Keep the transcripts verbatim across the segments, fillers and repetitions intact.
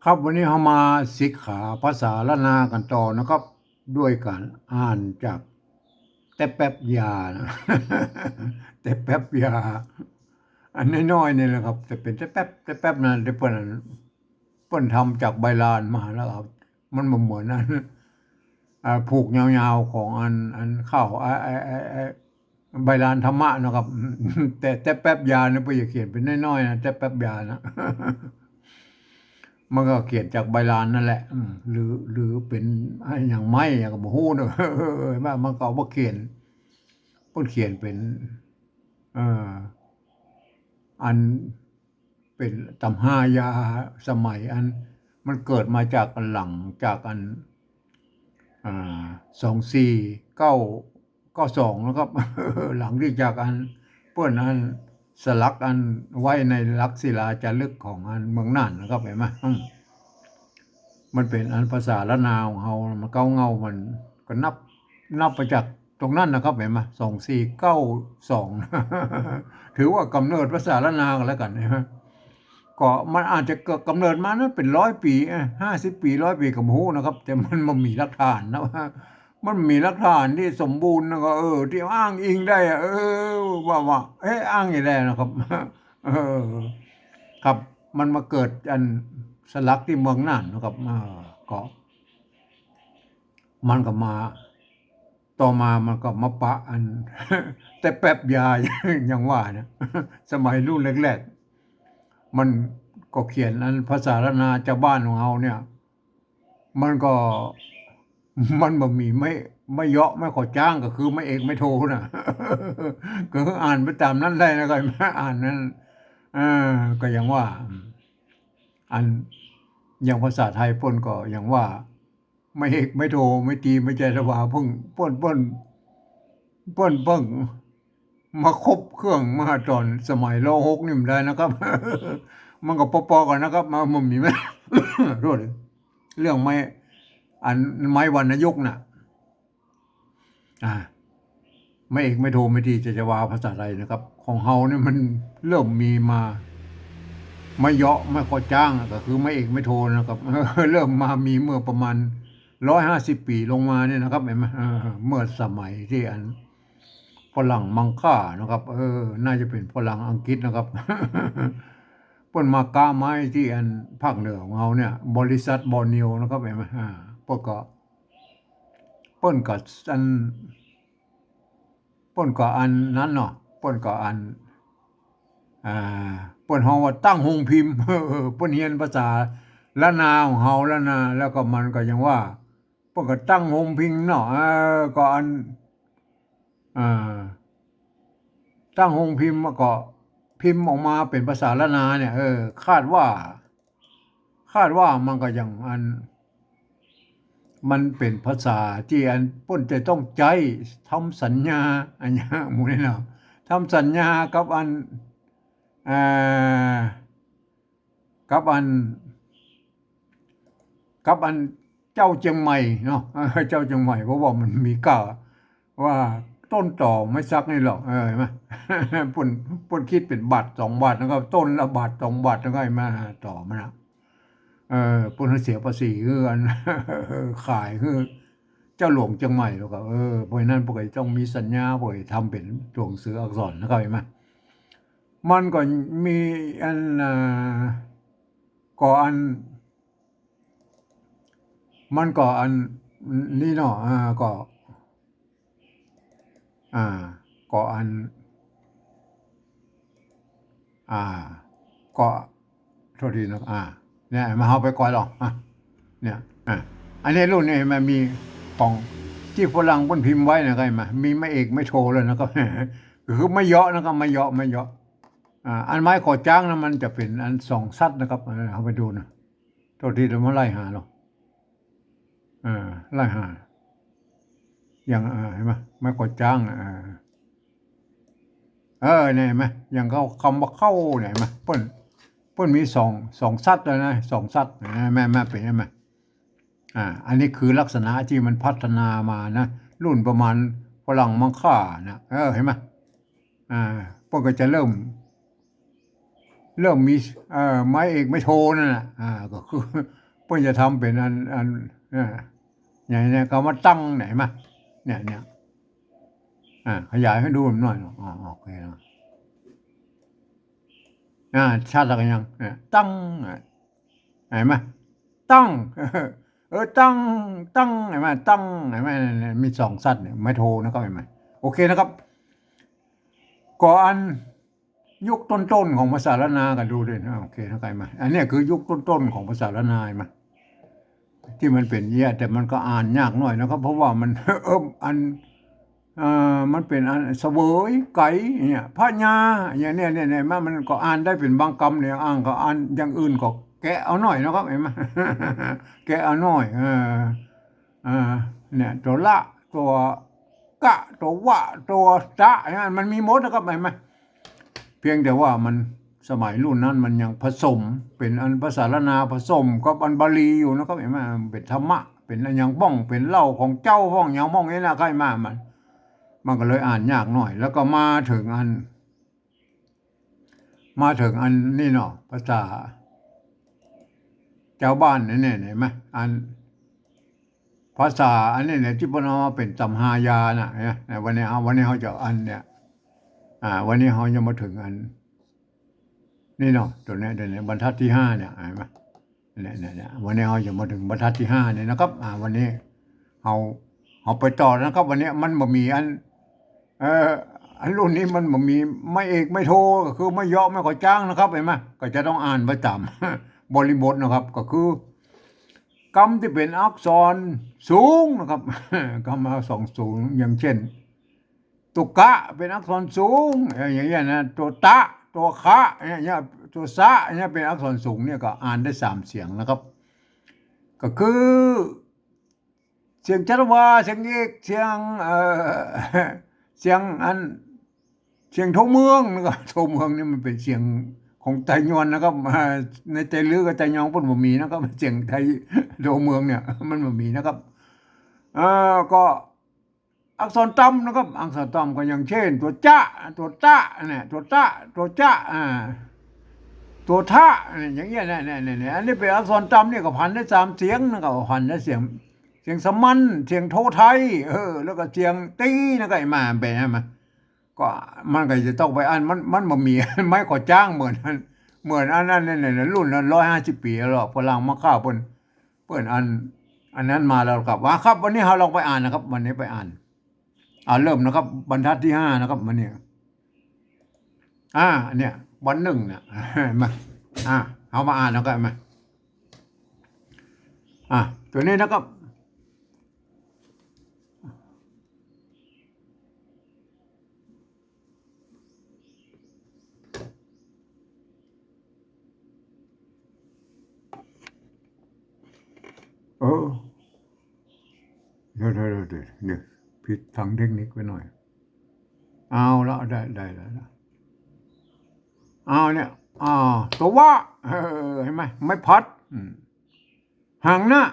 ครับ วันนี้เฮามาศึกษาภาษาล้านนากั๋นต่อนะครับ ด้วยก๋านอ่านจากแต๊แป๊บยานะ แต๊แป๊บยา อันน้อยๆ นี่แหละครับ แต่เป๋นแต๊แป๊บ แต๊แป๊บนะ แต่เปิ้น เปิ้นทำจากใบลานมาแล้วครับ มันบ่เหมือนอัน อ่า ผูกยาวๆ ของอัน อันเข้า ไอ้ ไอ้ ไอ้ ไอ้ ใบลานธรรมะนะครับ แต่ แต๊แป๊บยาเนี่ย เปิ้นจะเขียนเป๋นน้อยๆ นะ แต๊แป๊บยานะ มันก็เขียนจากใบลานนั่นแหละ อืม หรือ หรือเป๋นอะหยังไม้อะก็บ่ฮู้เนาะ เออ มันก็เอามาเขียน เปิ้นเขียนเป๋น เอ่อ อันเป๋นตำหายาสมัยอัน มันเกิดมาจากหลังจากอัน อ่า สองสี่เก้า เก้าสองนะครับ หลังตี้จากอัน เปิ้นอันสลักอันไว้ในหลักศิลาจารึกของอันเมืองน่านนะครับ หันก่อ อืม มันเป๋นอันภาษาล้านนาของเฮา มันเก๊าเง่า มันก็นับ นับมาจากตรงนั้นนะครับ หันก่อ สองสี่เก้าสอง ถือว่ากำเนิดภาษาล้านนาก็แล้วกั๋น หันก่อ ก็มันอาจจะเกิดกำเนิดมานั้นเป๋นร้อยปี๋ เอ้ย ห้าสิบปี๋ ร้อยปี๋ ก็บ่ฮู้นะครับ แต่มันบ่มีหลักฐานนะว่า มันมีหลักฐานตี้สมบูรณ์นะ ก็ เออ ตี้อ้างอิงได้อะ เออ ว่า ว่า เอ๊ะ อ้างอีกแล้วนะครับ เออ ครับ มันมาเกิดอันสลักตี้เมืองน่านนะครับ เออ ก็ มันก็มา ต่อมามันก็มาปะอัน แต๊แป๊บยา อย่างว่าเนี่ย สมัยรุ่นแรกๆ มันก็เขียนอันภาษาล้านนาจาวบ้านของเฮาเนี่ย มันก็ มันบ่มีไม้ ไม้เยาะ ไม้ขอจ้าง ก็คือไม้เอกไม้โทน่ะ ก็คืออ่านไปต๋ามนั้นได้นะ ก็อ่านนั้น เออ ก็อย่างว่า อัน อย่างภาษาไทยเปิ้นก็อย่างว่า ไม้เอกไม้โท ไม้ตรี ไม้จาวา เปิ้น เปิ้น เปิ้น เปิ้นเปิ้ง มาครบเครื่องมาต๋อนสมัย ร.หก นี่บ่ได้นะครับ มันก็ปอๆ กั๋นนะครับ มา มันมีไม้ โทษ เรื่องไม้ อันไม้วรรณยุกต์น่ะ อ่า ไม้เอกไม้โท ไม้ตรี จาวา ภาษาไทยนะครับ ของเฮาเนี่ยมันเริ่มมีมา ไม้เยาะ ไม้ขอจ้าง ก็คือไม้เอกไม้โทนะครับ เริ่มมามีเมื่อประมาณ ร้อยห้าสิบปี๋ลงมาเนี่ยนะครับ หันก่อ เออ เมื่อสมัยตี้อันฝรั่งมังค่านะครับ เออ น่าจะเป๋นฝรั่งอังกฤษนะครับ เปิ้นมาก๊าไม้ตี้อันภาคเหนือของเฮาเนี่ย บริษัทบอร์เนียวนะครับ หันก่อ อ่า เปิ้นก็ เปิ้นก็อัน เปิ้นก็อันนั้นเนาะ เปิ้นก็อัน อ่า เปิ้นฮ้องว่าตั้งโฮงพิมพ์ เปิ้นเฮียนภาษาล้านนาของเฮาแล้วนะ แล้วก็มันก็อย่างว่า เปิ้นก็ตั้งโฮงพิมพ์เนาะ เออ ก็อัน อ่า ตั้งโฮงพิมพ์มาก็พิมพ์ออกมาเป๋นภาษาล้านนาเนี่ย เออ คาดว่า คาดว่ามันก็อย่างอัน มันเป๋นภาษาตี้อันเปิ้นจะต้องใจ๊ทำสัญญา อันเนี้ย หมู่นี้เนาะ ทำสัญญากับอัน เอ่อ กับอัน กับอันเจ้าเจียงใหม่เนาะ เจ้าเจียงใหม่ เพราะว่ามันมีก้าว ว่าต้นตอไม้สักนี่หรอก เออ หันก่อ เปิ้น เปิ้นคิดเป๋นบาทสองบาท แล้วก็ต้นละบาทสองบาท แล้วก็หันก่อ ตอมันนะ เออ เปิ้นหื้อเสียภาษีหื้ออัน ขายหื้อเจ้าหลวงเจียงใหม่ แล้วก็ เออ เพราะฉะนั้นเปิ้นก็ต้องมีสัญญา เปิ้นก็ทำเป๋นตั๋วหนังสืออักษร แล้วก็หันก่อ มันก็มีอัน อ่า ก็อัน มันก็อันนี้เนาะ อ่า ก็ อ่า ก็อัน อ่า ก็ โทษทีนะ อ่า เนี่ย มาเอาไปก่อนหรอก อ่ะ เนี่ย อ่ะ อันนี้รุ่นนี้มันมีของตี้ฝรั่งเปิ้นพิมพ์ไว้นะ หันก่อ มีไม้เอกไม้โทแล้วนะครับ คือไม้เยาะนะครับ ไม้เยาะ ไม้เยาะ อ่า อันไม้ขอจ้างนะ มันจะเป๋นอันสองสัตว์นะครับ เออ เอาไปดูนะ โทษที เดี๋ยวมาไล่หาหรอก เออ ไล่หา อย่าง เออ หันก่อ ไม้ขอจ้างน่ะ เออ เออ เนี่ย หันก่อ อย่างเข้า คำว่าเข้าเนี่ย หันก่อ เปิ้น เปิ้นมีสอง สองสัตว์เลยนะ สองสัตว์ หันก่อ แม่น แม่น เป๋น หันก่อ อ่า อันนี้คือลักษณะตี้มันพัฒนามานะ รุ่นประมาณฝรั่งมังค่านะ เออ หันก่อ อ่า เปิ้นก็จะเริ่ม เริ่มมี เอ่อ ไม้เอกไม้โทนั่นน่ะ อ่า ก็คือ เปิ้นจะทำเป๋นอัน อัน อ่า อย่างเนี้ย ก็มาตั้งไหนมา เนี่ย เนี่ย อ่า ขยายหื้อดูหน่อยเนาะ อ่า โอเคเนาะ อ่า ชัดแล้วก็ยัง เนี่ย ตั้ง อ่ะ หันก่อ ตั้ง เออ ตั้ง ตั้ง หันก่อ ตั้ง หันก่อ เนี่ย มีสองสัตว์เนี่ย ไม้โทนะครับ หันก่อ โอเคนะครับ ก็อัน ยุคต้นๆ ของภาษาล้านนาก็ดูด้วยนะ โอเคนะ หันก่อ อันเนี้ยคือยุคต้นๆ ของภาษาล้านนา หันก่อ ตี้มันเป๋นเยียะ แต่มันก็อ่านยากหน่อยนะครับ เพราะว่ามัน เออ อัน เอ่อ มันเป๋นอันเสวยไก๋เนี่ย พญา อย่างเนี้ย เนี่ย เนี่ย มัน มันก็อ่านได้เป๋นบางกำเนี่ย อ่านก็อ่านอย่างอื่นก็แกะเอาหน่อยนะครับ หันก่อ แกะเอาหน่อย เออ เออ เนี่ย ตั๋วละ ตั๋วกะ ตั๋ววะ ตั๋วตะ เนี่ย มันมีหมดนะครับ หันก่อ เพียงแต่ว่ามันสมัยรุ่นนั้นมันยังผสม เป๋นอันภาษาล้านนาผสมกับอันบาลีอยู่นะครับ หันก่อ เป๋นธรรมะ เป๋นอันหยังพ่อง เป๋นเหล้าของเจ้าพ่อง หยังพ่องนี่นะครับ หันก่อ มัน มันก็เลยอ่านยากหน่อย แล้วก็มาเถิงอัน มาเถิงอันนี้เนาะ ภาษาจาวบ้านนี่เนี่ย หันก่อ อัน ภาษาอันนี้เนี่ย ตี้เปิ้นเอามาเป๋นตำฮายาน่ะ เนี่ย วันนี้ เอา วันนี้เฮาจะอันเนี่ย อ่า วันนี้เฮาจะมาเถิงอัน นี่เนาะ ตั๋วเนี้ย ตั๋วเนี้ย บรรทัดตี้ห้าเนี่ย หันก่อ เนี่ย เนี่ย เนี่ย วันนี้เฮาจะมาเถิงบรรทัดตี้ห้าเนี่ยนะครับ อ่า วันนี้เฮา เฮาไปต่อนะครับ วันนี้มันบ่มีอัน เอ่อ อันรุ่นนี้มันบ่มีไม้เอกไม้โท ก็คือไม้เยาะไม้ขอจ๊างนะครับ หันก่อ ก็จะต้องอ่านไปต๋ามบริบทนะครับ ก็คือกำตี้เป๋นอักษรสูงนะครับ กำอักษรสูง อย่างเช่น ตั๋วกะเป๋นอักษรสูง เอ่อ อย่างเงี้ยนะ ตั๋วตะ ตั๋วคะ เนี่ย เนี่ย ตั๋วสะ เนี่ย เป๋นอักษรสูงเนี่ย ก็อ่านได้สามเสียงนะครับ ก็คือ เสียงจัตวา เสียงเอก เสียง เอ่อ เสียงอัน เสียงโทเมืองนะครับ โทเมืองนี่มันเป๋นเสียงของไตยวนนะครับ อ่า ในไตลื้อกับไตยองเปิ้นบ่มีนะครับ เสียงไต โทเมืองเนี่ย มันบ่มีนะครับ เอ่อ ก็ อักษรต่ำนะครับ อักษรต่ำก็อย่างเช่น ตั๋วจะ ตั๋วตะ เนี่ย ตั๋วตะ ตั๋วจะ อ่า ตั๋วทะ เนี่ย อย่างเงี้ย เนี่ย เนี่ย เนี่ย เนี่ย อันนี้เป๋นอักษรต่ำเนี่ย ก็ผันได้สามเสียงนะครับ ผันได้เสียง เสียงสามัญ เสียงโทไทย เออ แล้วก็เสียงตี้นะครับ หันก่อ มาเป๋นหันก่อ ก็มันก็จะต้องไปอัน มัน มันบ่มีไม้ขอจ๊างเหมือนอัน เหมือนอันนั้นเนี่ย เนี่ย รุ่นนั้นร้อยห้าสิบปี๋แล้ว ฝรั่งมาเข้าเปิ้น เปิ้นอัน อันนั้นมาแล้วครับ ว่าครับ วันนี้เฮาลองไปอ่านนะครับ วันนี้ไปอ่าน อ่า เริ่มนะครับ บรรทัดตี้ห้านะครับ วันนี้ อ่า เนี่ย วันนึ่งเนี่ย มา อ่า เฮามาอ่านนะครับ มา อ่า ตั๋วนี้นะครับ เออ เดี๋ยว เดี๋ยว เดี๋ยว เดี๋ยว ผิดทางเทคนิคไปหน่อย เอาละ ได้ ได้ ได้ละ เอาเนี่ย อ่า ตั๋ววะ เออ หันก่อ ไม้พัด อืม หังนะ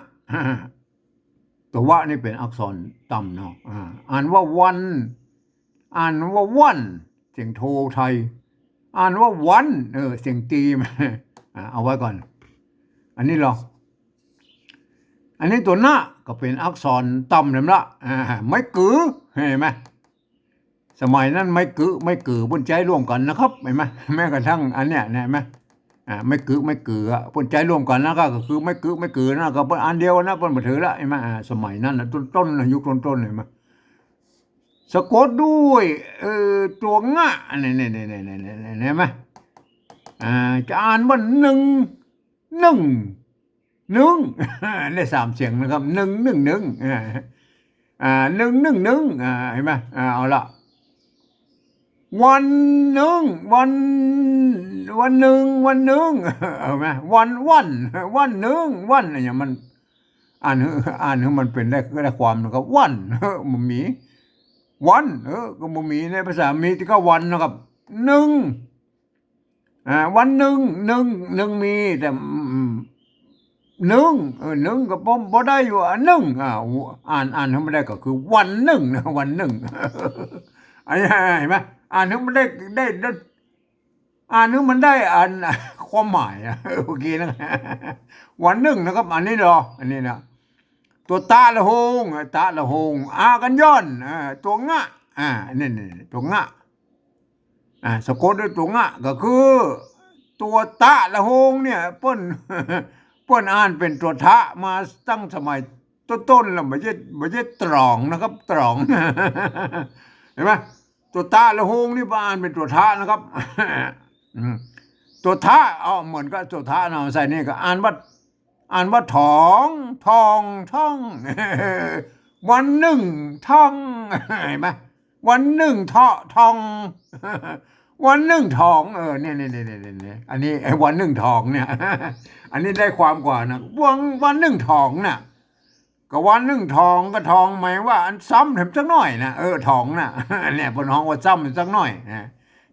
ตั๋ววะนี่เป๋นอักษรต่ำเนาะ อ่า อ่านว่าวัน อ่านว่าวัน เสียงโทไทย อ่านว่าวัน เออ เสียงตี้ อ่า เอาไว้ก่อน อันนี้ลอง อันนี้ตั๋วนะก็เป๋นอักษรต่ำแหลมละ อ่า ไม้กือ หันก่อ สมัยนั้นไม้กือ ไม้กือ เปิ้นใจ๊ร่วมกั๋นนะครับ หันก่อ แม้กระทั่งอันเนี้ย หันก่อ อ่า ไม้กือ ไม้กืออะ เปิ้นใจ๊ร่วมกั๋นนะ ก็ ก็คือไม้กือ ไม้กือนะ ก็เปิ้นอันเดียวนะ เปิ้นบ่ถือละ หันก่อ อ่า สมัยนั้นนะ ต้นๆ นะ ยุคต้นๆ หันก่อ สะกดด้วย เอ่อ ตั๋วงะ เนี่ย เนี่ย หันก่อ อ่า จะอ่านว่านึ่ง นึ่ง นึ่ง ได้สามเสียงนะครับ นึ่ง นึ่ง นึ่ง อ่า อ่า นึ่ง นึ่ง นึ่ง อ่า หันก่อ อ่า เอาละ วันนึ่ง วัน วันนึ่ง วันนึ่ง หันก่อ วัน วัน วันนึ่ง วัน เนี่ย มัน อ่านหื้อ อ่านหื้อมันเป๋นได้ ได้ความนะครับ วัน บ่มี วัน เออ ก็บ่มี ในภาษามีแต่ก็วันนะครับ นึ่ง อ่า วันนึ่ง นึ่ง นึ่งมี แต่ อืม นึ่ง เออ นึ่งก็บ่ บ่ได้อยู่ อ่ะ นึ่ง อ่า อ่าน อ่านหื้อมันได้ก็คือวันนึ่งนะ วันนึ่ง อันนี้หันก่อ อ่านหื้อมันได้ ได้ ได้ อ่านหื้อมันได้อัน ความหมายอะ โอเคนะ วันนึ่งนะครับ อันนี้เนาะ อันนี้นะ ตั๋วตะละโฮง ตะละโฮง อากั๋นย่อน อ่า ตั๋วงะ อ่า นี่ นี่ ตั๋วงะ อ่า สะกดด้วยตั๋วงะ ก็คือ ตั๋วตะละโฮงเนี่ย เปิ้น เปิ้นอ่านเป๋นตั๋วทะมาตั้งสมัยต้นๆ แล้ว บ่ใจ้ บ่ใจ้ตรองนะครับ ตรอง เห็นไหม ตั๋วตะละโฮงนี่เปิ้นอ่านเป๋นตั๋วทะนะครับ อืม ตั๋วทะ เอาเหมือนกับตั๋วทะเนาะ ใส่นี่ก็อ่านว่า อ่านว่าถอง ทอง ท่อง วันนึ่งท่อง เห็นไหม วันนึ่งเทาะทอง วันนึ่งถอง เออ เนี่ย เนี่ย เนี่ย เนี่ย เนี่ย อันนี้ ไอ้วันนึ่งถองเนี่ย อันนี้ได้ความกว่านะ วัน วันนึ่งถองน่ะ ก็วันนึ่งถอง ก็ถองหมายว่าอันซ้ำแถมสักหน้อยนะ เออ ถองน่ะ เนี่ย เปิ้นฮ้องว่าซ้ำสักหน้อยนะ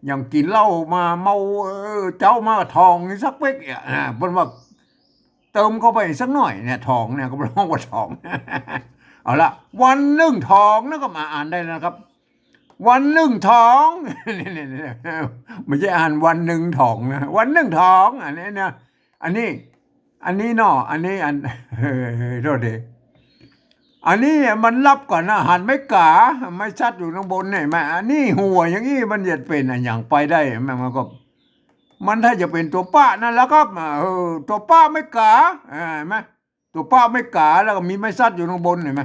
อย่างกิ๋นเหล้ามาเมา เออ เจ๊ามาก็ถองสักเป๊กเนี่ย อ่า เปิ้นว่า เติมเข้าไปสักหน้อยเนี่ย ถองเนี่ย ก็ฮ้องว่าถอง เอาละ วันนึ่งถองนะ ก็มาอ่านได้นะครับ วันนึ่งถอง นี่ๆๆ บ่ใจ้อ่านวันนึ่งถองนะ วันนึ่งถอง อันนี้นะ อันนี้ อันนี้เนาะ อันนี้อัน เออ โทษที อันนี้เนี่ยมันลับก่อนนะ หันไม้ก๋า ไม้ซัดอยู่ข้างบนเนี่ย มา อันนี้หัวอย่างนี้มันจะเป๋นอะหยังไปได้ มัน มันก็ มันถ้าจะเป๋นตั๋วปะนั่นแหละครับ เออ ตั๋วปะไม้ก๋า อ่า เห็นไหม ตั๋วปะไม้ก๋า แล้วก็มีไม้ซัดอยู่ข้างบน เห็นไหม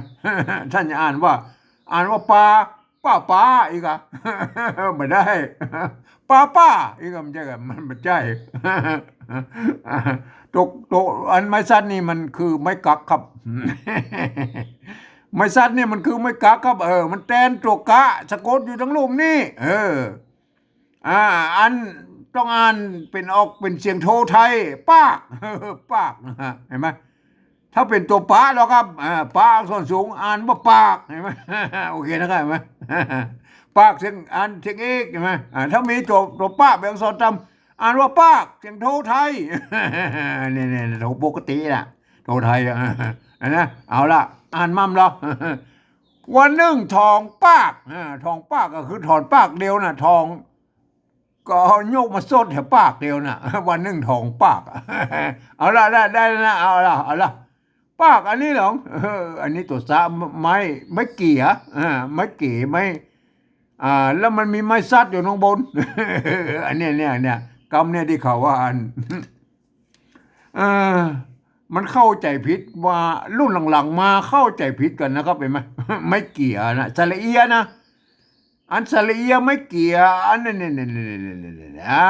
ท่านจะอ่านว่า อ่านว่าปา ป้า ปา อีกอะ บ่ได้ ปา ป้า อีกอะ บ่ใจ้อะ มันบ่ใจ้ ตั๋ว ตั๋ว อันไม้ซัดนี่มันคือไม้กั๊กครับ ไม้ซัดนี่มันคือไม้กั๊กครับ เออ มันแตนตั๋วกะ สะกดอยู่ตังลุ่มนี่ เออ อ่า อันต้องอ่านเป๋นออกเป๋นเสียงโทไทย ปาก ปากนะฮะ เห็นไหม ถ้าเป๋นตั๋วปะแล้วครับ อ่า ปะอักษรสูง อ่านว่าปาก เห็นไหม โอเคนะครับ เห็นไหม ปากเสียง อ่านเสียงเอก เห็นไหม อ่า ถ้ามีตั๋ว ตั๋วปะเป๋นอักษรต่ำ อ่านว่าปาก เสียงโทไทย เนี่ยๆ โทปกติน่ะ โทไทย อ่ะ นะ เอาละ อ่านม่ำแล้ว วันนึ่งถองปาก อ่า ถองปากก็คือถอนปากเดียวน่ะ ถอง ก็เอายกมาสดแถวปากเดียวน่ะ วันนึ่งถองปาก เอาละ ได้ ได้แล้วนะ เอาละ เอาละ ปากอันนี้เหรอ เออ อันนี้ตั๋วสะ ไม้ ไม้เกี่ย อ่า ไม้เกี่ย ไม้ อ่า แล้วมันมีไม้ซัดอยู่ข้างบน อันเนี้ย เนี่ย เนี่ย กำเนี่ยตี้เขาว่าอัน เออ มันเข้าใจ๋ผิดว่ารุ่นหลังๆ มาเข้าใจ๋ผิดกั๋นนะครับ หันก่อ ไม้เกี่ยนะ สระเอียนะ อันสระเอียไม้เกี่ย อันนี้ นี่ๆๆๆๆ นะ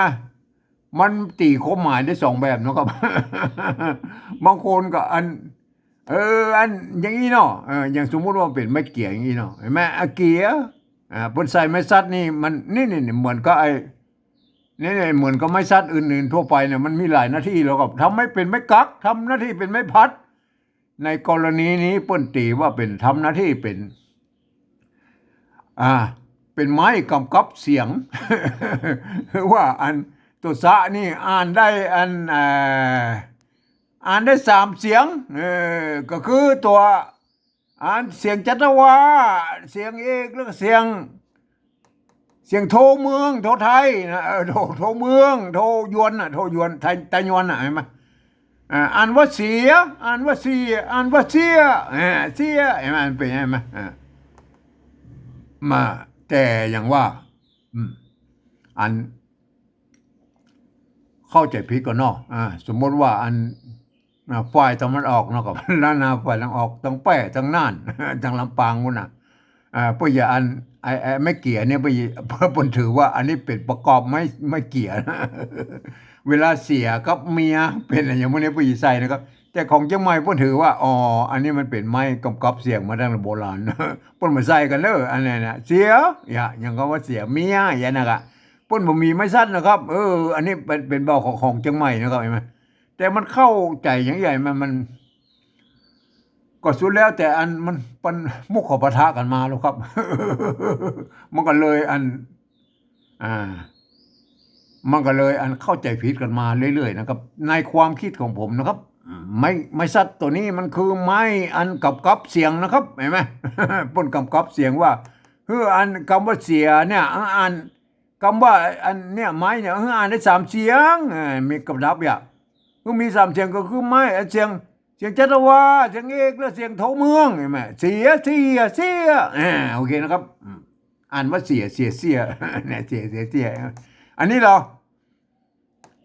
มันตี๋ความหมายได้สองแบบนะครับ บางคนก็อัน เออ อันอย่างอี้เนาะ เออ อย่างสมมุติว่าเป๋นไม้เกี่ยอย่างอี้เนาะ หันก่อ อ่ะ เกี่ย อ่า เปิ้นใส่ไม้ซัดนี่มัน นี่ๆๆ เหมือนกับไอ้ นี่ๆ เหมือนกับไม้ซัดอื่นๆ ทั่วไปเนี่ย มันมีหลายหน้าตี้ แล้วก็ทำไม้เป๋นไม้กั๊ก ทำหน้าตี้เป๋นไม้พัด ในกรณีนี้เปิ้นตี๋ว่าเป๋น ทำหน้าตี้เป๋น อ่า เป๋นไม้ก๋ำกับเสียง ว่าอันตั๋วสะนี่อ่านได้อัน อ่า อ่านได้สามเสียง เออ ก็คือตั๋ว อันเสียงจัตวา เสียงเอก แล้วก็เสียง เสียงโทเมือง โทไทยนะ เออ โท โทเมือง โทยวนน่ะ โทยวน ไทย ไตยวนน่ะ หันก่อ อ่า อ่านว่าเสีย อ่านว่าเสีย อ่านว่าเสีย อ่า เสีย หันก่อ มันเป๋น หันก่อ อ่า มา แต่อย่างว่า อืม อัน เข้าใจ๋ผิดกั๋นเนาะ อ่า สมมุติว่าอัน อ่า ฝ่ายตะวันออกเนาะ ก็ล้านนา ฝ่ายตะวันออก ตังแป้ ตังน่าน ตังลำปางปู๊นน่ะ อ่า เปิ้นจะอัน ไอ้ ไอ้ไม้เกี่ยเนี่ย เปิ้นจะ เปิ้นถือว่าอันนี้เป๋นประกอบไม้ ไม้เกี่ย เวลาเสียกับเมีย เป๋นอะหยังพวกนี้ เปิ้นจะใส่นะครับ แต่ของเจียงใหม่เปิ้นถือว่า อ๋อ อันนี้มันเป๋นไม้ก๋ำกับเสียงมาตั้งแต่โบราณ เปิ้นบ่ใส่กั๋นเน่อ อันนั้นน่ะ เสีย อย่า อย่างก็ว่าเสีย เมีย อย่างนั้นน่ะ เปิ้นบ่มีไม้ซัดนะครับ เออ อันนี้เป๋น เป๋นเบาของ ของเจียงใหม่นะครับ หันก่อ แต่มันเข้าใจ๋อย่างใหญ่ มัน มัน ก็สุดแล้วแต่อันมัน มันมุขปะทะกั๋นมาแล้วครับ มันก็เลยอัน อ่า มันก็เลยอันเข้าใจ๋ผิดกั๋นมาเรื่อยๆ นะครับ ในความคิดของผมนะครับ ไม้ ไม้ซัดตั๋วนี้มันคือไม้อันก๋ำกับเสียงนะครับ หันก่อ เปิ้นก๋ำกับเสียงว่า คืออันกำว่าเสียเนี่ย อัน กำว่าอันเนี่ย ไม้เนี่ย เออ อ่านได้สามเสียง เออ มีกำดับอย่าง คือมีสามเสียงก็คือไม้ เสียง เสียงจัตวา เสียงเอก และเสียงโทเมือง หันก่อ เสีย เสีย เสีย อ่า โอเคนะครับ อืม อ่านว่าเสีย เสีย เสีย เนี่ย เสีย เสีย เสีย อันนี้เหรอ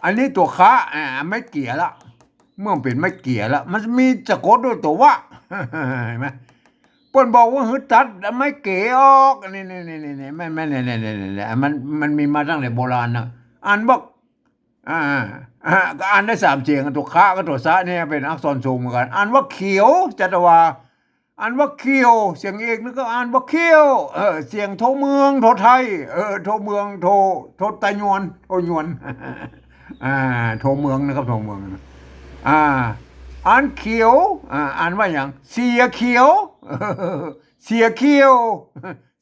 อันนี้ตั๋วคะ อ่า ไม้เก๋ยละ เมื่อมันเป๋นไม้เก๋ยละ มันมีสะกดด้วยตั๋ววะ หันก่อ เปิ้นบอกว่าหื้อตัดไม้เก๋ยออก นี่ นี่ นี่ นี่ นี่ แม่น แม่น นี่ นี่ นี่ นี่ นี่ มัน มันมีมาตั้งแต่โบราณนะ อ่านว่า อ่า อ่า ก็อ่านได้สามเสียง ตั๋วคะกับตั๋วสะเนี่ยเป๋นอักษรสูงเหมือนกั๋น อ่านว่าเขียว จัตวา อ่านว่าเขี้ยว เสียงเอกนี่ก็อ่านว่าเขี้ยว เออ เสียงโทเมือง โทไทย เออ โทเมือง โท โทไตยวน โทยวน อ่า โทเมืองนะครับ โทเมือง อ่า อ่านเขียว อ่า อ่านว่าหยัง เสียเขียว เสียเขี้ยว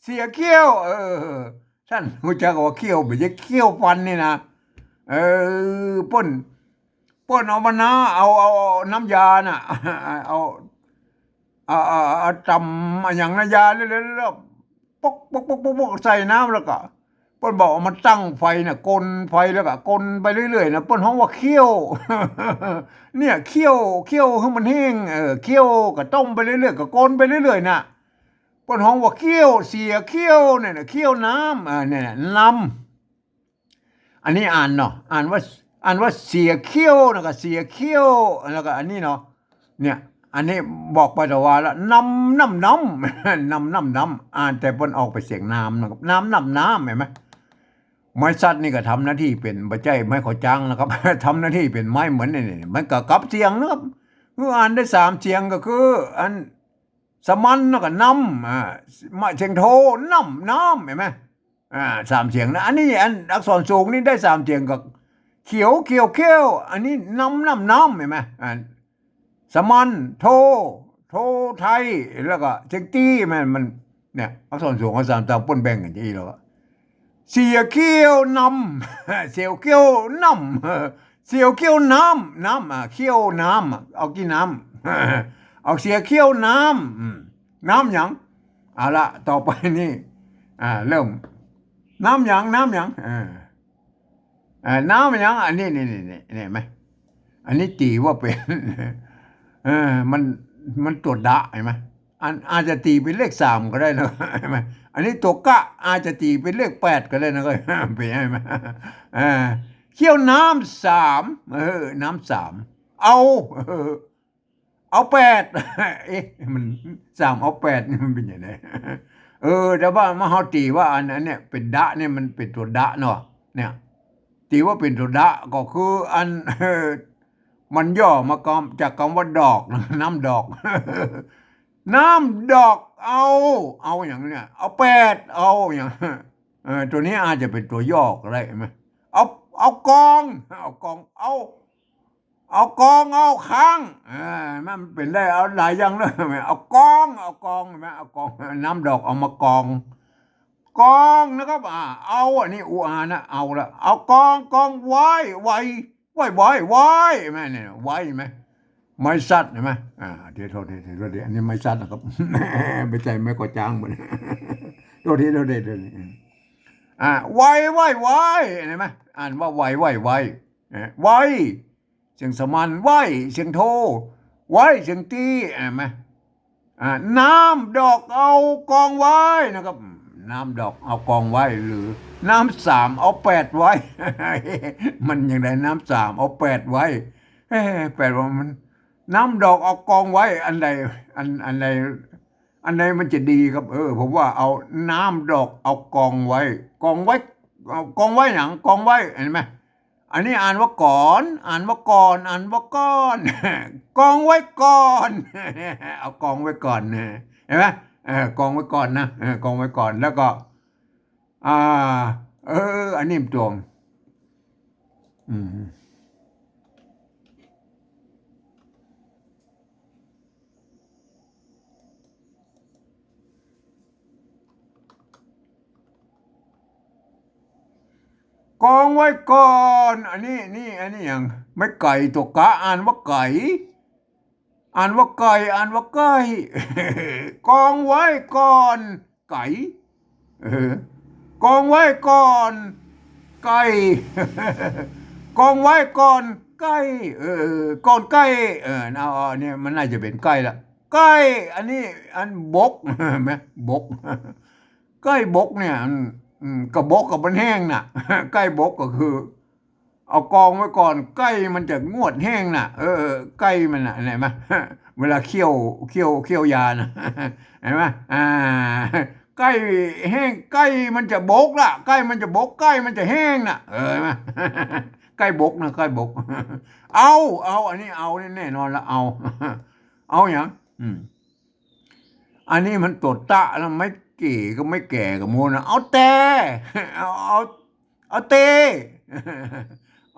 เสียเขี้ยว เออ ต้านฮู้จักว่าเขี้ยว บ่ใจ้เขี้ยวฟันนี่นะ เออ เปิ้น เปิ้นเอามานะ เอา เอา เอาน้ำยาน่ะ เอา เอา เอา เอาต๋ำอะหยังนะ ยาเรื่อยๆ แล้วปก ปก ปก ปก ปก ใส่น้ำแล้วก็ เปิ้นบอกเอามาตั้งไฟน่ะ กลไฟแล้วก็กลไปเรื่อยๆ นะ เปิ้นฮ้องว่าเขี้ยว เนี่ย เขี้ยว เขี้ยวหื้อมันแห้ง เออ เขี้ยวก็ต้มไปเรื่อยๆ ก็กลไปเรื่อยๆ น่ะ เปิ้นฮ้องว่าเขี้ยว เสียเขี้ยวเนี่ยนะ เขี้ยวน้ำ อ่า เนี่ยนะ น้ำ อันนี้อ่านเนาะ อ่านว่า อ่านว่าเสียเขี้ยวนะ ก็เสียเขี้ยว แล้วก็อันนี้เนาะ เนี่ย อันนี้บอกไปแต่ว่าละ น้ำ น้ำ น้ำ น้ำ น้ำ น้ำ อ่านแต่เปิ้นออกเป๋นเสียงน้ำนะครับ น้ำ น้ำ น้ำ หันก่อ ไม้สัตว์นี่ก็ทำหน้าตี้เป๋น บ่ใจ้ไม้ข้าวจ้างนะครับ ทำหน้าตี้เป๋นไม้เหมือนนี่ นี่ มันก็กลับเสียงนะครับ คืออ่านได้สามเสียงก็คือ อัน สมันแล้วก็น้ำ อ่า มาเสียงโท น้ำ น้ำ หันก่อ อ่า สามเสียงนะ อันนี้อันอักษรสูงนี่ได้สามเสียงก็ เขียว เขียว เขี้ยว อันนี้น้ำ น้ำ น้ำ หันก่อ อ่า สมัน โท โทไทย แล้วก็เสียงตี้ มัน มัน เนี่ย อักษรสูงกับสามต๋ำเปิ้นแบ่งกั๋นจะอี้แล้วอะ เสียเขี้ยวน้ำ เสียวเขี้ยวน้ำ เสียวเขี้ยวน้ำ น้ำ อ่ะ เขี้ยวน้ำ อ่ะ เอากี้น้ำ เอาเสียเขี้ยวน้ำ อืม น้ำหยัง เอาละ ต่อไปนี่ อ่า เริ่ม น้ำหยัง น้ำหยัง เออ อ่า น้ำหยัง อันนี้ นี่ นี่ นี่ นี่หันก่อ อันนี้ตี๋ว่าเป๋น เออ มัน มันตั๋วดะ หันก่อ อัน อาจจะตี๋เป๋นเลขสามก็ได้นะ หันก่อ อันนี้ตั๋วกะ อาจจะตี๋เป๋นเลขแปดก็ได้นะ ก็เป๋น หันก่อ อ่า เขี้ยวน้ำสาม เออ น้ำสาม เอา เออ เอาแปด เอ๊ะ มัน สามเอาแปดนี่มันเป๋นยังไง เออ แต่ว่ามาเฮาตี๋ว่าอัน อันเนี้ยเป๋นดะเนี่ย มันเป๋นตั๋วดะเนาะ เนี่ย ตี๋ว่าเป๋นตั๋วดะก็คืออัน เออ มันย่อมากำ จากกำว่าดอกนะ น้ำดอก น้ำดอก เอา เอาหยังเนี่ย เอาแปด เอาหยัง เออ ตั๋วนี้อาจจะเป๋นตั๋วย่อก็ได้ หันก่อ เอา เอากอง เอากอง เอา เอากอง เอาค้าง เออ มันเป๋นได้ เอาหลายอย่างเลย เอากอง เอากอง หันก่อ เอากอง น้ำดอกเอามากอง กองนะครับ อ่า เอา อันนี้ อุอานะ เอาละ เอากอง กองไว้ ไว้ ไว้ ไว้ ไว้ หันก่อ เนี่ย ไว้ หันก่อ ไม้สัตว์ หันก่อ อ่า เดี๋ยว โทษที โทษที อันนี้ไม้สัตว์นะครับ บ่ใจ้ไม้ข้าวจ้างมัน โทษที โทษที โทษที อ่า ไว้ ไว้ ไว้ หันก่อ อ่านว่าไว้ ไว้ ไว้ เอ่อ ไว้ เสียงสมัน ไว้ เสียงโท ไว้ เสียงตี้ หันก่อ อ่า น้ำดอกเอากองไว้นะครับ น้ำดอกเอากองไว้ หรือน้ำสามเอาแปดไว้ มันยังไง น้ำสามเอาแปดไว้ เอ๊ะ แปลว่ามัน น้ำดอกเอากองไว้ อันใด อัน อันใด อันใดมันจะดีครับ เออ ผมว่าเอาน้ำดอกเอากองไว้ กองไว้ เอากองไว้หยัง กองไว้ หันก่อ อันนี้อ่านว่ากอน อ่านว่ากอน อ่านว่ากอน กองไว้ก่อน เอากองไว้ก่อนนะ หันก่อ เออ กองไว้ก่อนนะ เออ กองไว้ก่อน แล้วก็ อ่า เออ อันนี้มันตวง อืม กองไว้ก่อน อันนี้ นี่ อันนี้หยัง ไม้ไก๋ตั๋วกะ อ่านว่าไก๋ อ่านว่าไก๋ อ่านว่าไก๋ กองไว้ก่อน ไก๋ เออ กองไว้ก่อนไก่ กองไว้ก่อนไก่ เออ ก่อนไก่ เออ เอา เอา เนี่ย มันน่าจะเป๋นไก่ละ ไก่ อันนี้ อันบก แม่นบก ไก่บกเนี่ย อืม อืม กะบกกะมันแห้งน่ะ ไก่บกก็คือ เอากองไว้ก่อน ไก่มันจะงวดแห้งน่ะ เออ ไก่มันน่ะ หันก่อ เวลาเคี้ยว เคี้ยว เคี้ยวยาน่ะ หันก่อ อ่า ไก่แห้ง ไก่มันจะบกละ ไก่มันจะบก ไก่มันจะแห้งน่ะ เออ หันก่อ ไก่บกนะ ไก่บก เอา เอา อันนี้เอานี่แน่นอนละ เอา เอาหยัง อืม อันนี้มันตั๋วตะแล้ว ไม้เก๋ก็ไม้แก่ก็หมดนะ เอาแต่ เอา เอา เอาเต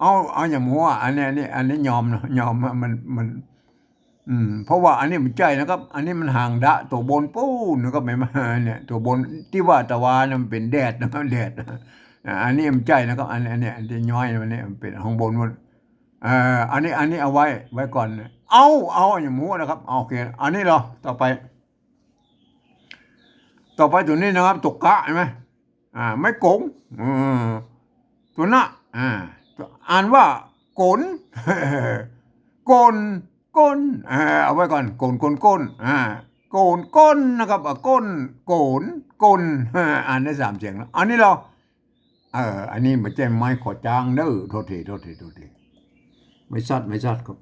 เอา เอาหยังหั้น อันนี้ อันนี้ อันนี้ยอมเนาะ ยอม มัน มัน อืม เพราะว่าอันนี้บ่ใจ้นะครับ อันนี้มันหางดะ ตั๋วบนปู๊นนะครับ หันก่อ เนี่ย ตั๋วบนตี้ว่าตะวาเนี่ยมันเป๋นแดดนะครับ แดด อ่า อันนี้บ่ใจ้นะครับ อัน อันนี้ อันตี้ย้อยมันเนี่ยมันเป๋นข้างบนมัน เอ่อ อันนี้ อันนี้เอาไว้ ไว้ก่อน เอา เอาหยังหั้นนะครับ โอเค อันนี้เหรอ ต่อไป ต่อไปตั๋วนี้นะครับ ตั๋วกะ หันก่อ อ่า ไม้ก๋ง เออ ตั๋วนะ อ่า อ่านว่าก๋น ก๋น ก๋น อ่า เอาไว้ก่อน ก๋น ก๋น ก๋น อ่า ก๋น ก๋นนะครับ อ่า ก๋น ก๋น ก๋น อ่า อ่านได้สามเสียงแล้ว อันนี้เหรอ เออ อันนี้บ่ใจ้ไม้ขอจ้างเด้อ โทษที โทษที โทษที ไม้สัตว์ ไม้สัตว์ครับ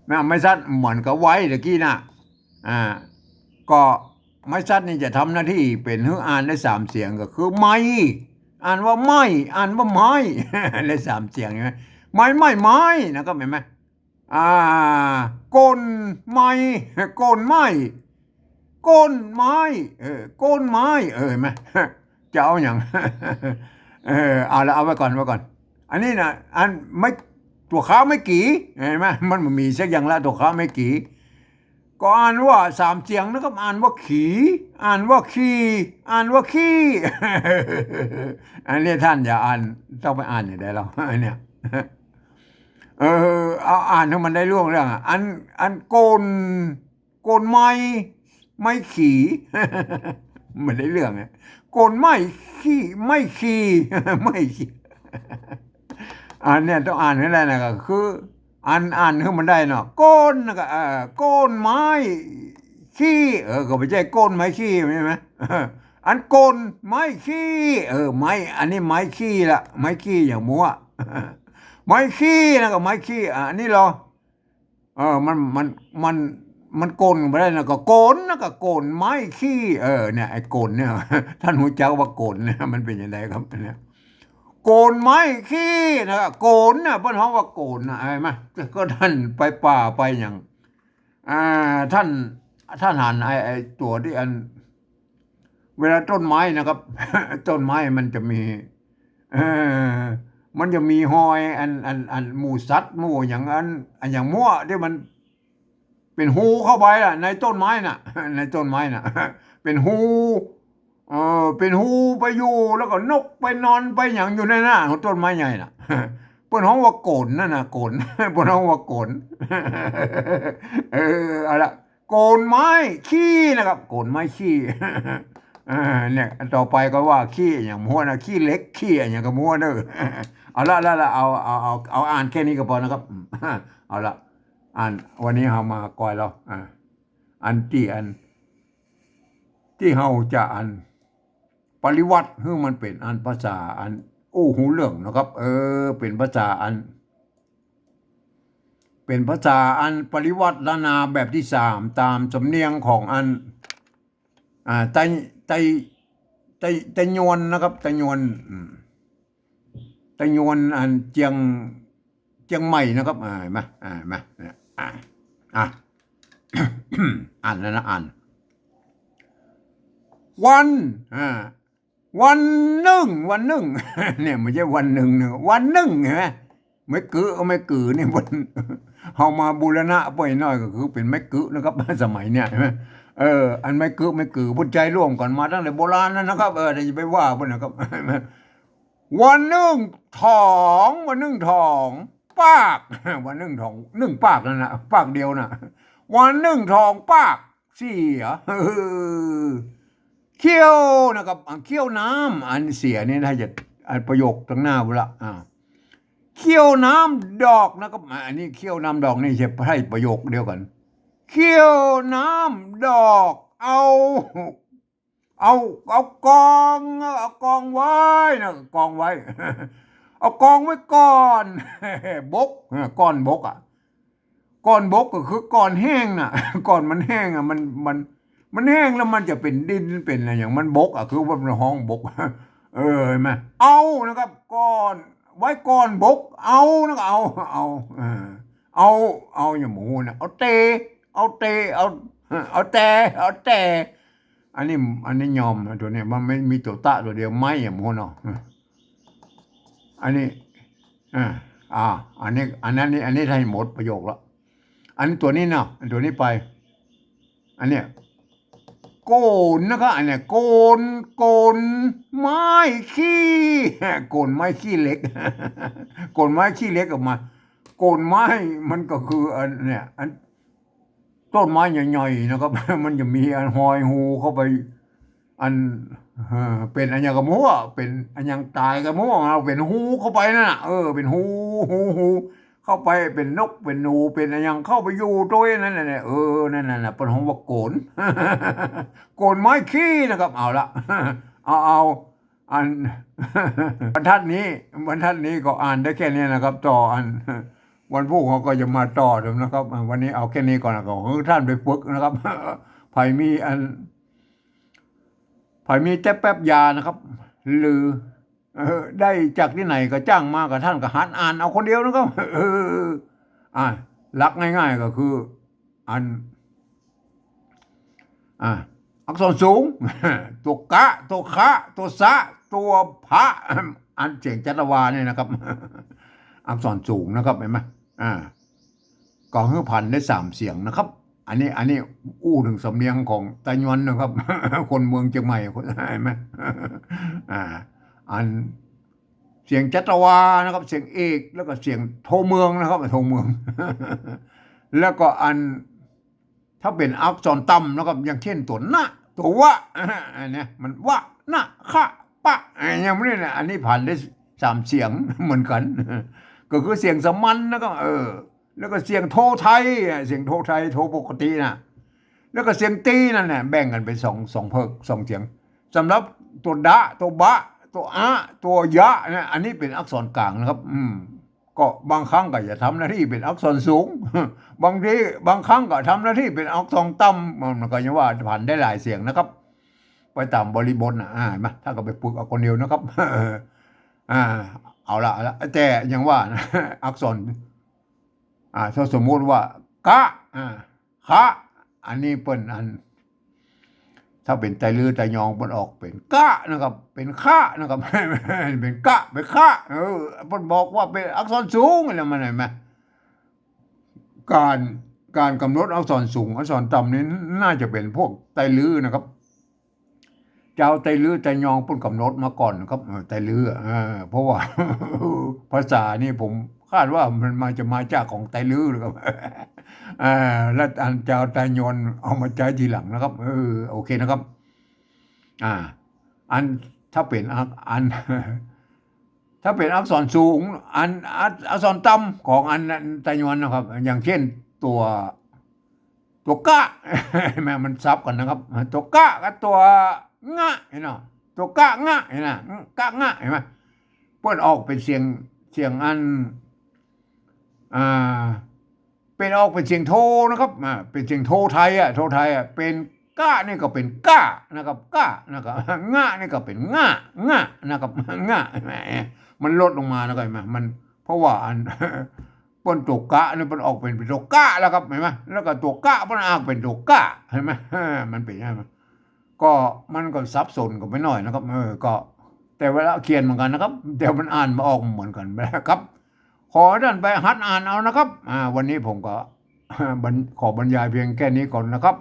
นะ ไม้สัตว์เหมือนกับไว้ตะกี้น่ะ อ่า ก็ไม้สัตว์นี่จะทำหน้าตี้เป๋นหื้ออ่านได้สามเสียง ก็คือไม้ อ่านว่าไม้ อ่านว่าไม้ ได้สามเสียงใช่ไหม ไม้ ไม้ ไม้นะครับ หันก่อ อ่า ก๋นไม้ ก๋นไม้ ก๋นไม้ เออ ก๋นไม้ เออ หันก่อ จะเอาหยัง เออ เอาละ เอาไว้ก่อน ไว้ก่อน อันนี้น่ะ อันไม้ ตั๋วค้าไม้กี่ หันก่อ มันบ่มีสักอย่างละ ตั๋วค้าไม้กี่ ก็อ่านว่าสามเสียงนะครับ อ่านว่าขี่ อ่านว่าขี่ อ่านว่าขี้ อันนี้ต้านอย่าอ่าน ต้องไปอ่านอยู่ได้แล้ว อันเนี้ย เออ เอาอ่านหื้อมันได้เรื่อง เรื่องอะ อัน อันก๋น ก๋นไม้ ไม้ขี่ มันได้เรื่องอะ ก๋นไม้ขี่ ไม้ขี่ ไม้ขี่ อันเนี้ยต้องอ่านหื้อได้นะ ก็คือ อ่าน อ่านหื้อมันได้เนาะ ก๋น แล้วก็ เอ่อ ก๋นไม้ ขี้ เออ ก็บ่ใจ้ก๋นไม้ขี้ ใช่ไหม เออ อันก๋นไม้ขี้ เออ ไม้ อันนี้ไม้ขี้ละ ไม้ขี้อย่างหั้น ไม้ขี้นะ ก็ไม้ขี้ อ่ะ อันนี้เหรอ เออ มัน มัน มัน มันก๋นบ่ได้นะ ก็ก๋นนะ ก็ก๋นไม้ขี้ เออ เนี่ย ไอ้ก๋นเนี่ย ต้านฮู้จักว่าก๋นเนี่ย มันเป๋นจั่งใดครับ เนี่ย ก๋นไม้ขี้นะ ก็ก๋นน่ะ เปิ้นฮ้องว่าก๋นน่ะ หันก่อ ก็ต้านไปป่าไปหยัง อ่า ต้าน ต้านหันไอ้ ไอ้ตั๋วตี้อัน เวลาต้นไม้นะครับ ต้นไม้มันจะมี เออ มันจะมีฮอยอัน อัน อันหมู่สัตว์หมู่หยังอัน อันหยังหั้นตี้มันเป๋นฮูเข้าไปอะ ในต้นไม้น่ะ ในต้นไม้น่ะ เป๋นฮู เออ เป๋นฮูไปอยู่ แล้วก็นกไปนอนไปหยังอยู่ในนั้น ของต้นไม้ใหญ่น่ะ เปิ้นฮ้องว่าก๋นนั่นน่ะ ก๋น เปิ้นฮ้องว่าก๋น เออ เอาละ ก๋นไม้ขี้นะครับ ก๋นไม้ขี้ เออ เนี่ย ต่อไปก็ว่าขี้อย่างหั้นนะ ขี้เหล็ก ขี้อย่างก็หั้นเด้อ เอาละ ละ ละ เอา เอา เอา เอาอ่านแค่นี้ก็พอนะครับ เอาละ อัน วันนี้เฮามาก่อยแล้ว อ่า อันตี้อัน ตี้เฮาจะอัน ปริวัติหื้อมันเป๋นอันภาษาอันอู้ฮู้เรื่องนะครับ เออ เป๋นภาษาอัน เป๋นภาษาอันปริวัติล้านนาแบบตี้สาม ต๋ามสำเนียงของอัน อ่า ไต ไต ไต ไตยวนนะครับ ไตยวน อืม ไตยวนอันเจียง เจียงใหม่นะครับ อ่า หันก่อ อ่า หันก่อ เนี่ย อ่า อ่า อ่านแล้วนะ อ่าน วัน อ่า วันนึ่ง วันนึ่ง เนี่ย บ่ใจ้วันนึ่งนะ วันนึ่ง หันก่อ ไม้กึ๊ ไม้กึ๊นี่มัน เฮามาบูรณะไปหน้อยก็คือเป๋นไม้กึ๊นะครับ สมัยเนี่ย หันก่อ เออ อันไม้กึ๊ ไม้กึ๊ เปิ้นใจ๊ร่วมกั๋นมาตั้งแต่โบราณแล้วนะครับ เออ แต่อย่าไปว่าเปิ้นนะครับ วันนึ่งถอง วันนึ่งถองปาก วันนึ่งถอง นึ่งปากนั่นน่ะ ปากเดียวน่ะ วันนึ่งถองปาก สี่เหรอ เออ เคี้ยวนะครับ อ่ะ เคี้ยวน้ำ อันเสียนี่ถ้าจะ อันประโยคตังหน้าพุ้นละ อ่า เคี้ยวน้ำดอกนะครับ อ่ะ อันนี้เคี้ยวน้ำดอกนี่จะใช้ประโยคเดียวกั๋น เคี้ยวน้ำดอก เอา เอา เอากอง เอากองไว้นะ กองไว้ เอากองไว้ก่อน บก อ่ะ ก่อนบกอ่ะ ก่อนบกก็คือก่อนแห้งน่ะ ก่อนมันแห้งอ่ะ มัน มัน มันแห้งแล้วมันจะเป๋นดินเป๋นอะหยัง มันบกอ่ะ คือว่ามันฮ้องบก เออ หันก่อ เอานะครับ ก่อน ไว้ก่อนบก เอานะครับ เอา เอา เออ เอา เอาอย่างหมู่น่ะ เอาเต เอาเต เอา เอาแต่ เอาแต่ อันนี้ อันนี้ยอมนะ ตั๋วนี้ มันไม่มีตั๋วตะตั๋วเดียว ไม้อย่างหมู่เนาะ อันนี้ อ่า อ่า อันนี้ อันนั้นนี่ อันนี้ให้หมดประโยคละ อันตั๋วนี้เนาะ อันตั๋วนี้ไป อันเนี้ย โก๋นนะครับ อันเนี้ย โก๋น โก๋นไม้ขี้ โก๋นไม้ขี้เหล็ก โก๋นไม้ขี้เหล็กออกมา โก๋นไม้มันก็คืออันเนี้ย อัน ต้นไม้ใหญ่ๆ นะครับ มันจะมีอันหอยฮูเข้าไป อัน เอ่อ เป๋นอะหยังก็บ่ฮู้อะ เป๋นอะหยังต๋ายก็บ่ฮู้อะ เป๋นฮูเข้าไปนั่นน่ะ เออ เป๋นฮู ฮู ฮู เข้าไป เป๋นนก เป๋นหนู เป๋นอะหยังเข้าไปอยู่ตวยนั่นแหละ เออ นั่นน่ะ เปิ้นฮ้องว่าโก๋น โก๋นไม้ขี้นะครับ เอาละ เอา เอา อัน บรรทัดนี้ บรรทัดนี้ก็อ่านได้แค่นี้นะครับ ต่ออัน วันพูกเฮาก็จะมาต่อเถิงนะครับ อ่า วันนี้เอาแค่นี้ก่อนนะ ก็ขอหื้อต้านไปฝึกนะครับ ใผมีอัน ใผมีแต๊แป๊บยานะครับ หรือ เออ ได้จากตี้ไหนก็จ้างมา ก็ต้านก็หัดอ่านเอาคนเดียวนะครับ เออ อ่า หลักง่ายๆ ก็คือ อัน อ่า อักษรสูง ตั๋วกะ ตั๋วคะ ตั๋วสะ ตั๋วผะ อันเสียงจัตวาเนี่ยนะครับ อักษรสูงนะครับ หันก่อ อ่า ก็หื้อผันได้สามเสียงนะครับ อันนี้ อันนี้อู้เถิงสำเนียงของตาญวนนะครับ คนเมืองเจียงใหม่ หันก่อ อ่า อัน เสียงจัตวานะครับ เสียงเอก แล้วก็เสียงโทเมืองนะครับ โทเมือง แล้วก็อัน ถ้าเป๋นอักษรต่ำนะครับ อย่างเช่น ตั๋วนะ ตั๋ววะ อันเนี้ย มันวะ นะ คะ ปะ อันเนี้ย มันนี่นะ อันนี้ผันได้สามเสียงเหมือนกั๋น ก็คือเสียงสามัญนะครับ เออ แล้วก็เสียงโทไทย อ่ะ เสียงโทไทย โทปกติน่ะ แล้วก็เสียงตีนั่นแหละ แบ่งกั๋นเป๋นสอง สองเผิก สองเสียง สำหรับตั๋วดะ ตั๋วบะ ตั๋วอะ ตั๋วยะเนี่ย อันนี้เป๋นอักษรกลางนะครับ อืม ก็บางครั้งก็จะทำหน้าตี้เป๋นอักษรสูง บางที บางครั้งก็ทำหน้าตี้เป๋นอักษรต่ำ มันก็ยังว่าผันได้หลายเสียงนะครับ ไปต๋ามบริบทน่ะ อ่า หันก่อ ต้านก็ไปฝึกเอาคนเดียวนะครับ อ่า เอาละ เอาละ แต่ยังว่านะ อักษร อ่า ถ้าสมมุติว่า กะ อ่า คะ อันนี้เปิ้นอัน ถ้าเป๋นไตลื้อไตยองเปิ้นออกเป๋นกะนะครับ เป๋นคะนะครับ เป๋นกะ เป๋นคะ เออ เปิ้นบอกว่าเป๋นอักษรสูงแล้วมันหันก่อ ก๋าน ก๋านก๋ำหนดอักษรสูง อักษรต่ำนี่น่าจะเป๋นพวกไตลื้อนะครับ จาวไตลื้อไตยองเปิ้นก๋ำหนดมาก่อนนะครับ เออ ไตลื้อ เออ เพราะว่า ภาษานี่ผมคาดว่ามันมา จะมาจากของไตลื้อนะครับ เออ แล้วอันจาวไตยองเอามาใจ๊ทีหลังนะครับ เออ โอเคนะครับ อ่า อัน ถ้าเป๋นอัก อัน ถ้าเป๋นอักษรสูง อัน อัก อักษรต่ำของอัน อันไตยองนะครับ อย่างเช่น ตั๋ว ตั๋วกะ แม่มันสับกั๋นนะครับ ตั๋วกะกับตั๋วงะ หันก่อ ตั๋วกะงะ หันก่อ กะงะ หันก่อ เปิ้นออกเป๋นเสียง เสียงอัน อ่า เป๋นออกเป๋นเสียงโทนะครับ อ่า เป๋นเสียงโทไทยอ่ะ โทไทยอ่ะ เป๋นกะนี่ก็เป๋นก้านะครับ ก้านะครับ งะนี่ก็เป๋นง่า ง่านะครับ ง่า แหม มันลดลงมานะครับ หันก่อ มัน เพราะว่าอัน เปิ้นตั๋วกะนี่เปิ้นออกเป๋น เป๋นตั๋วกะแล้วครับ หันก่อ แล้วก็ตั๋วกะเปิ้นออกเป๋นตั๋วก้า หันก่อ มันเป๋นไง ก็มันก็สับสนกั๋นไปหน่อยนะครับ เออ ก็ แต่เวลาเขียนเหมือนกั๋นนะครับ แต่มันอ่านบ่ออกเหมือนกั๋นนะครับ ขอให้ต้านไปหัดอ่านเอานะครับ อ่า วันนี้ผมก็ บรร- ขอบรรยายเพียงแค่นี้ก่อนนะครับ